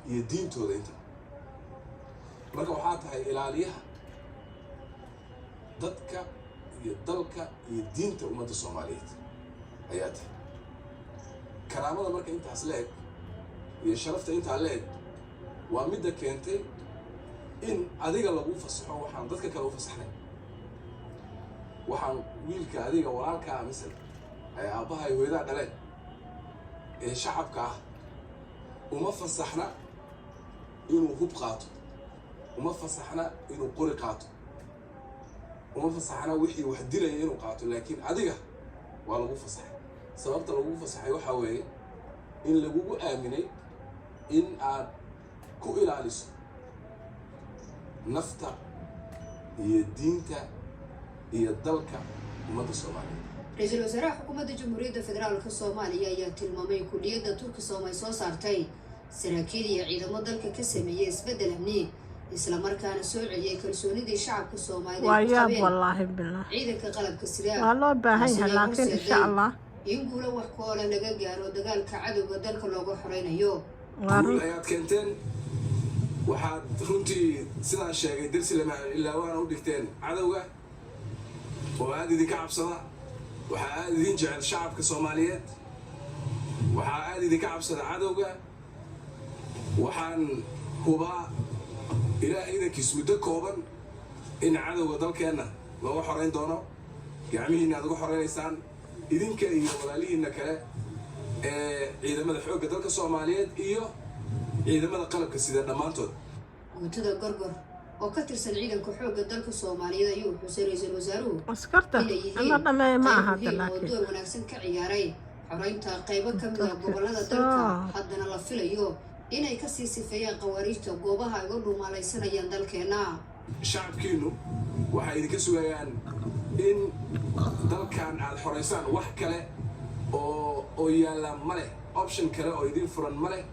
Iyo diintooda inta. Marka waxaa tahay ilaaliyaha dadka iyo dalka iyo diinta ummadda Soomaaliyeed ayaa tahay. Karaamada marka intaas la eg iyo sharafta intaa la eg waa midda keentay in adiga lagu fasaxo waxaan dadka kale u fasaxnay. Waxaan wiilka adiga walaalkaa, misal ay aabbaha ay hooyadaa dhaleen ee shacabka ah, uma fasaxna inuu hub qaato, uma fasaxna inuu qori qaato, uma fasaxna wixii wax dilaya inuu qaato, laakiin adiga waa lagu fasaxay. Sababta lagu fasaxay waxaa weeye in lagugu aaminay in aad ku ilaaliso nafta iyo diinta iyo dalka ummadda Soomaaliyeed. Ra-iisul wasaaraha xukuumadda Jamhuuriyadda Federaalka Soomaaliya ayaa tilmaamay in kuliyadda Turkisom ay soo saartay saraakiil iyo ciidamo dalka ka sameeyey isbeddel amni, islamarkaana soo celiyey kalsoonidii shacabka Soomaalida Waa ay ku yaab. qabeen Wallaahi billah. ciidanka qalabka sida. Waa loo baahan yahay, Taasina ay laakiin insha horseeday Allah. in guulo wax ku oola laga gaaro dagaalka cadowga dalka looga xoreynayo. Waa Guul run. ayaad keenteen. Waxaad runtii, sidaan sheegay, dersi lama ilaa waana u dhigteen cadowga oo aada idinka cabsada. Waxaa aada idin jecel shacabka Soomaaliyeed, waxaa aada idinka cabsada cadowga. Waxaan hubaa, Ilaah idankiis, muddo kooban in cadowga dalkeenna looga xorayn doono, gacmihiinna aad uga xoraynaysaan, idinka iyo walaalihiinna kale ee ciidamada xoogga dalka Soomaaliyeed iyo ciidamada qalabka sida dhammaantood. Guutada Gorgor oo ka tirsan ciidanka xoogga dalka Soomaaliyeed ayuu xusay ra-iisul wasaaruhu Askarta inay in la yihiin dhameeyo ma qayb aha hadda, muhiim oo laakiin door wanaagsan ka ciyaaray xoreynta qaybo ka mid a Turki gobolada dalka, soo haddana la filayo inay kasii sifeeyaan khawaariijta goobaha ay uga dhuumaalaysanayaan dalkeenna. Shacabkiinnu waxay idinka sugayaan in dalkan aad xoraysaan. Wax kale oo yaalla ma leh, option kale oo idin furan ma leh.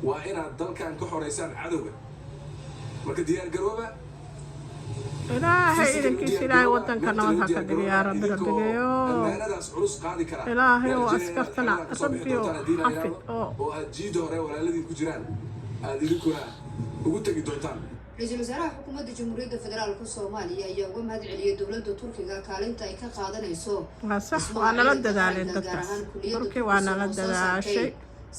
Waa inaad dalkan ka xoraysaan cadowga. Marka diyaar garooba. Ilaahay Physically idankiisa, diyaar Ilaahay garooba, wadanka mentally nabad ha ka diyaar dhigo, garooba, yaa Rabbi. idinkoo Rabbigeeyo. ammaanadaas culus qaadi kara. Ilaahay Yaan oo rajaynayaa inaad askartana xeradan kasoo bixi Rabbiyo doontaan haddii la xafid yidhaahdo, oo oo aad jiida hore walaaladiin ku jiraan aad idinkuna ugu tegi doontaan. Ra-iisul wasaaraha xukuumadda Jamhuuriyadda Federaalka Soomaaliya ayaa uga mahad celiyey dowladda Turkiga kaalinta ay ka qaadanayso Waa sax. dhismaha Waa nala ciidanka dadaaleen qaranka, gaar dadkaas. ahaan kuliyadda Turki waa Turkisom nala oo soo saartay dadaashay.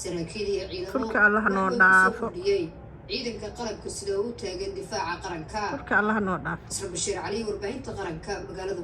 saraakiil iyo ciidamo Turki Allah noo wax weyn kusoo dhaafo. kordhiyey ciidanka qalabka sida oo u taagan difaaca qaranka. Turki Allah noo dhaafo. Isra Bashiir Cali, warbaahinta qaranka, magaalada.